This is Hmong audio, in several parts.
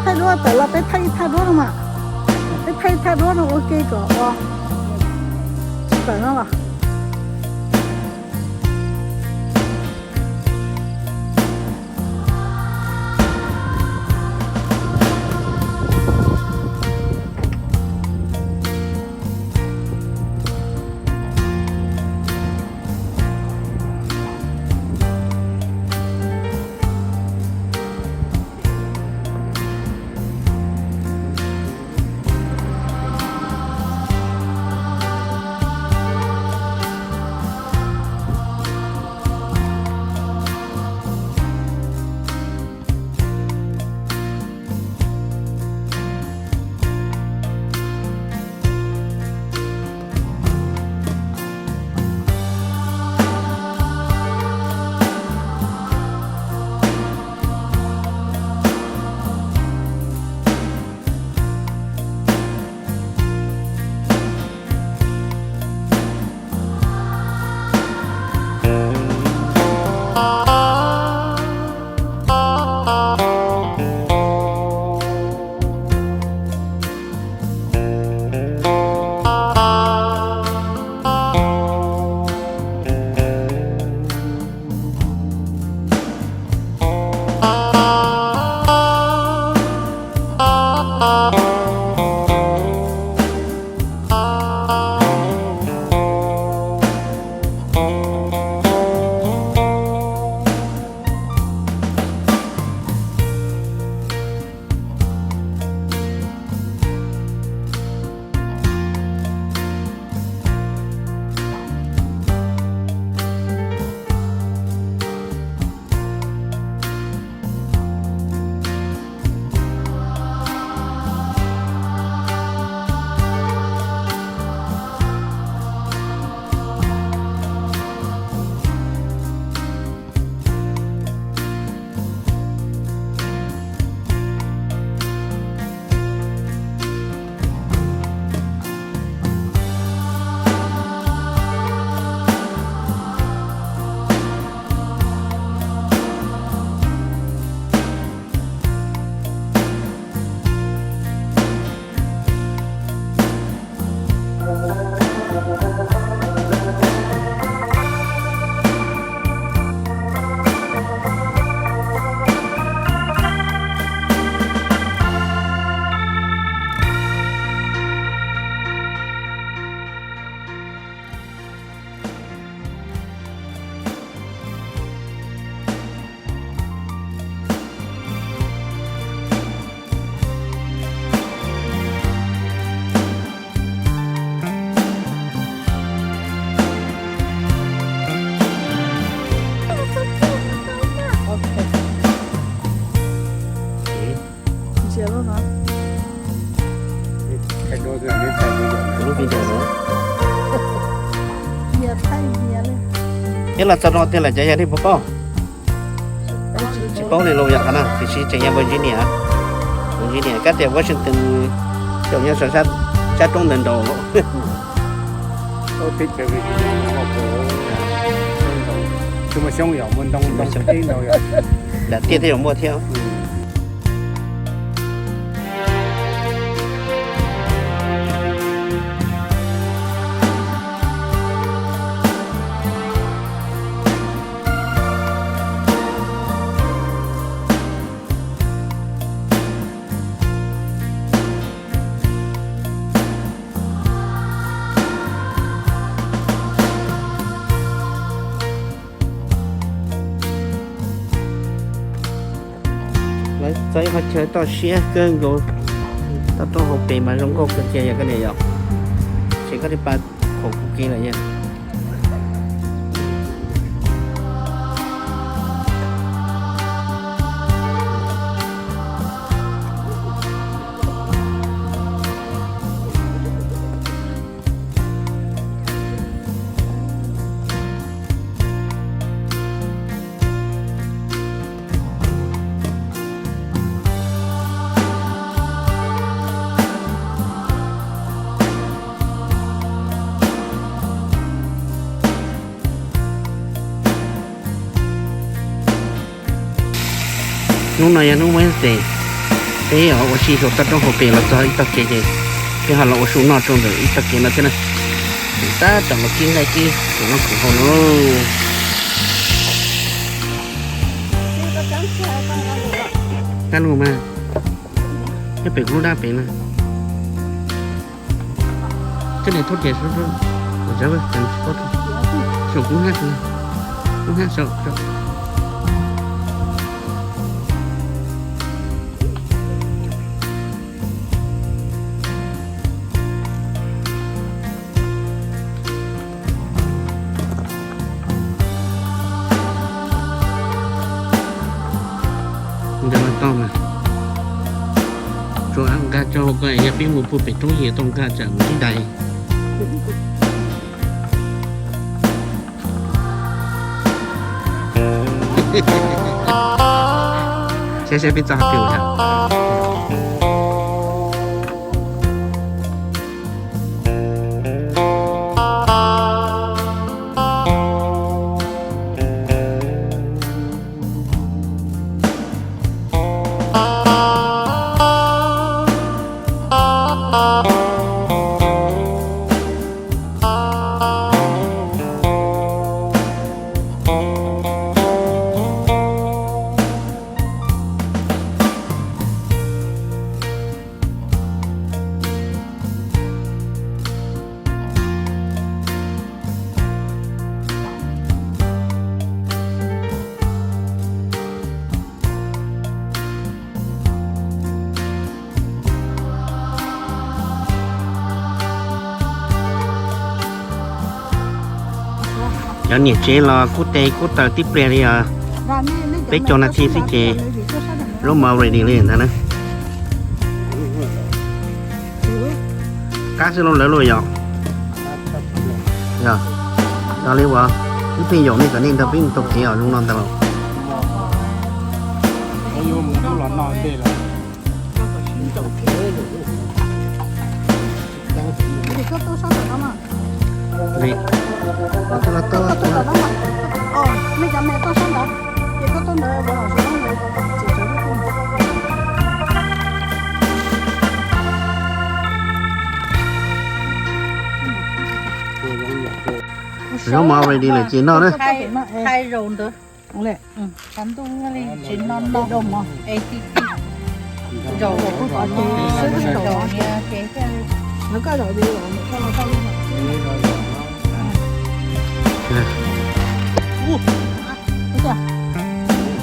Thaij duab tawm los peb thaij ib thaj duab no mas. Peb thaij ib thaj duab no ua ke kom ua tsis tawm no los. Ntsia lub no. Tus lub video no. Nyias thaij nyias li. Thiab los txog no tiag lawm cov yog nej puas paub? Tsis paub li los yom qhov no tiam sis tseem yog engineer, engineer kab tias Washington, xyaum nyob sab roob ntawd nraud. Lam tiaj thiaj yuav muaj thiab. Lawv txo ib qhov chaw toj siab kawg nkaus, toj roob hauv pes mas zoo nkauj kawg kiag yog koj niam yom. Ces koj li pa khaum kuv kev lawm yog. Hnub no yog hnub Wednesday, Peb ua si saum toj roob hauv pes los txog ib tog kev ces peb ho los ua su noj rau ntawm ib tog kev no thiab na. Tab tom los kib nqaij kib khoom noj khoom haus no. Kab lus mas, nyob pem kuv lub dab pem na. Coj niam thub tias, saum kuv hab, kuv hab saum. Ntawd los tau mas. Tsuas nqa tso ko, yog peb mus puag pem roob yim tau nqa tsam mus tib dais. Saib saib peb txoj hauv pes ua cas. Cov niam tsev los kub tes kub taw tib pliag li os. Peb caug nas this xwb ces zaub mov ready li ntag na. Qab xwb los lawv luaj yom. Yog, yog li uas ib pliag yaum nej kom nej nrog peb mus taug kev os, zoo no ntag los. Zaub mov ready lawm ces noj na.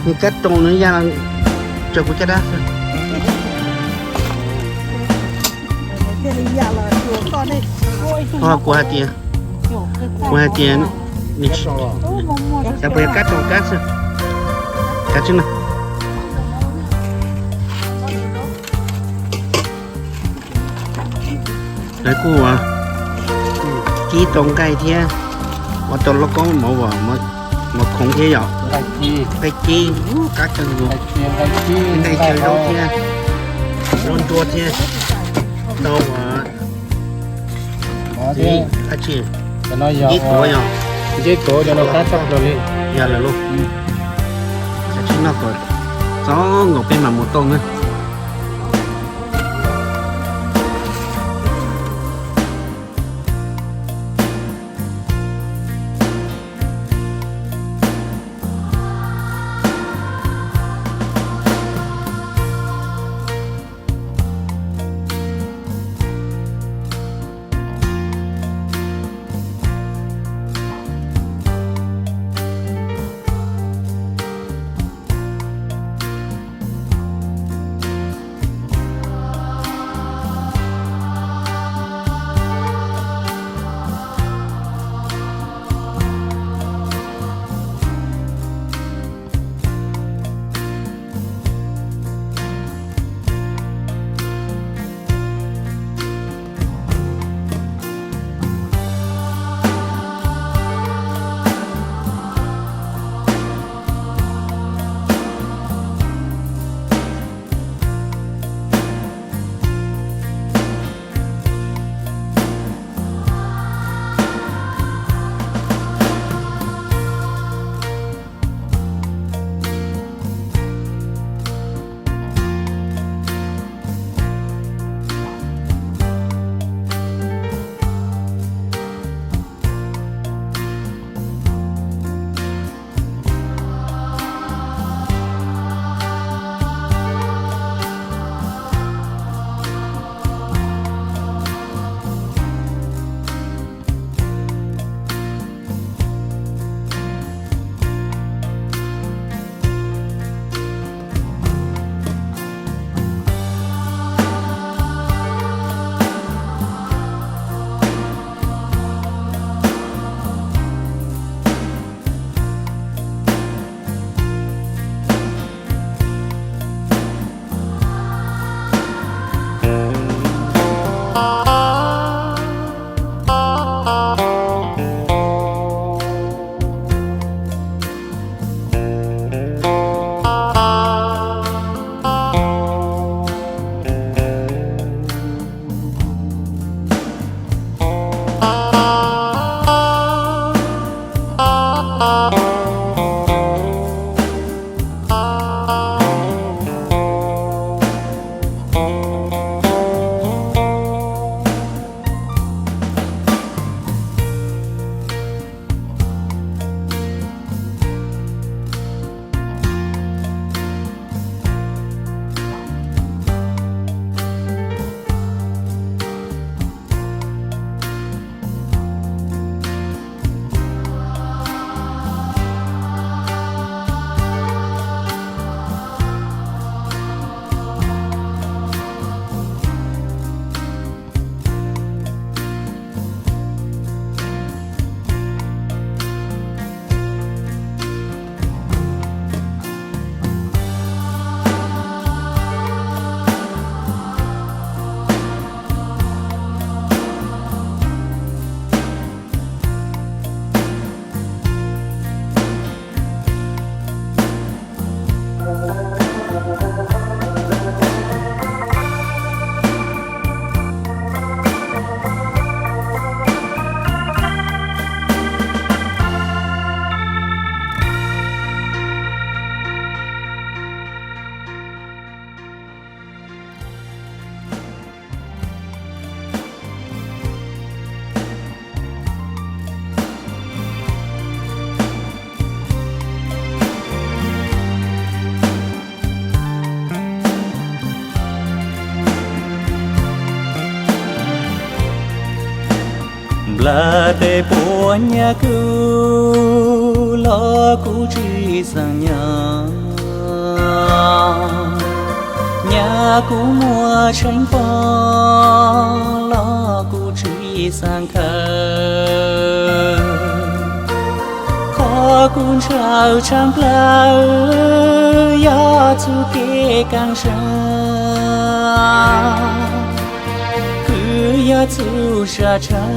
Nws kab roos nws ya tso kuv caj dab xwb. Ho kuv hais tias, kuv hais tias, xav puas yog kab roos kab xwb. Kav tsij na. Lawv kuj ua kib tau nqaij thiab, ua tau lauj kaub mov, mov khoov thiab yom. Nqaij kib, qab kawg nkaus. Nqaij chaw zaub thiab, zaub ntsuab thiab. Tau ua ntsis, ntsis tuav yog, ntsis tuav yog no qab tshaj plaws li. Yog lawm lauj. Kav tsij noj kom txog nkaus peb mam mus tau na. Nplaj teb puab nyab kuv los kuv tsi xaav nyob, nyab kuv muaj tsheej pog los kuv tsi xaav khawm. Qhov kuv ntshaw tshaaj plawg yog txuj kev kaaj sab, kwv yog txuj sa tshaaj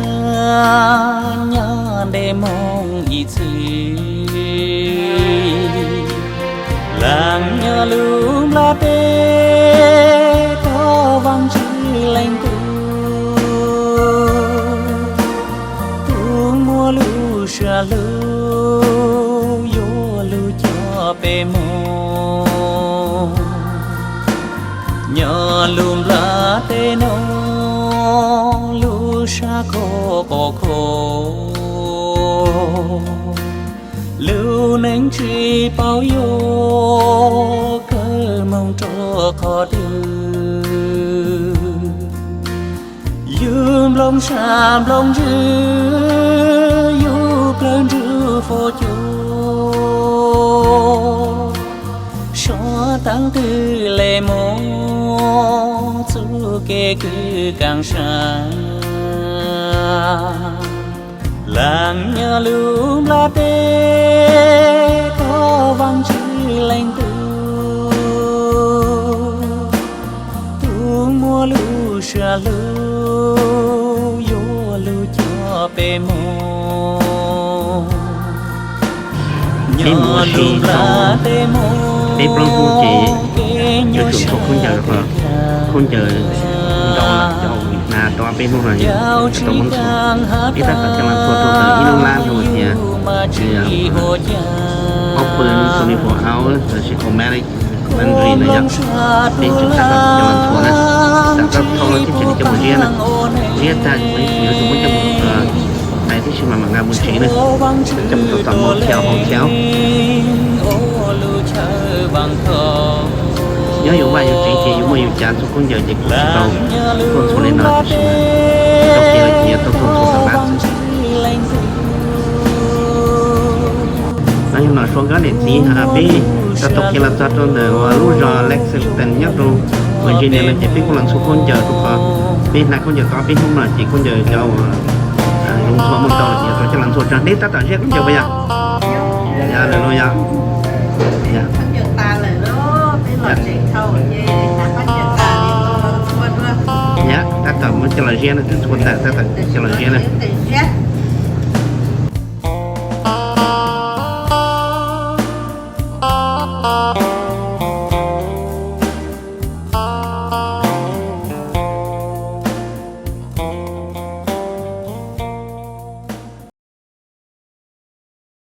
nyob ntev moog ib txhis. Laag nyob lub nplaj teb tog vaaj ntswj leej tub, tub muaj lub sab lug yuav lug coj peb moog. Nyob lub nplaj teb nuav lub sab khov qhov khov, lub neej tsi paub yuav kawg moog rua qhov twg. Yug nplooj sab nplooj ntsws, yug plawg ntsws fov cua, sab taag twg le moog txuj kev kws kaaj sab. Laag nyob lub nplaj teb tog vaaj ntswj leej tub, tub muaj lub sab lug yuav lug coj peb moog. Peb mus ua si tau peb plaub hnub ces yuav tsum thauj khaub ncaws rau qhov khaub ncaws ntau lawm, cov hnav tau ob peb hnub no tsis tau muaj ntxhua. Peb tab tom coj los ntxhua rau ntawm ib lub lab rau tias paub pw twenty-four hours lossis automatic laundry na yom. Peb tseem tab tom coj los ntxhua na, tam thauj no thiab ces li coj mus ziab na, ziab tag yuav tsum muab coj mus hais tib si mas mam nqa mus tsev na, coj mus rau tom motel hotel. Nyob yus vaj yus tsev ces yus muaj yus cav ntxhua khaub ncaws ces kuv tsis tau tuaj ntxhua li no, tab sis mas tau kev lawm ces yuav tau tuaj ntxhua tom lab xwb. Nyob zoo no suav nkauj niam txiv, peb tab tom khiav los txog rau ntawm uas lub zos Lexington nyob rau Virginia no ces peb kuj los ntxhua khaub ncaws rau qhov peb hnav khaub ncaws tau peb hnub no ces khaub ncaws cov uas zoo ntxhua muaj ntau ces yuav tau coj los ntxhua tso. Neb tab tom ziab khaub ncaws puas yog? Yog lawm los yog? Yog tab tom muab coj los ziab na, twb txhua ntawm tab tom coj los ziab na.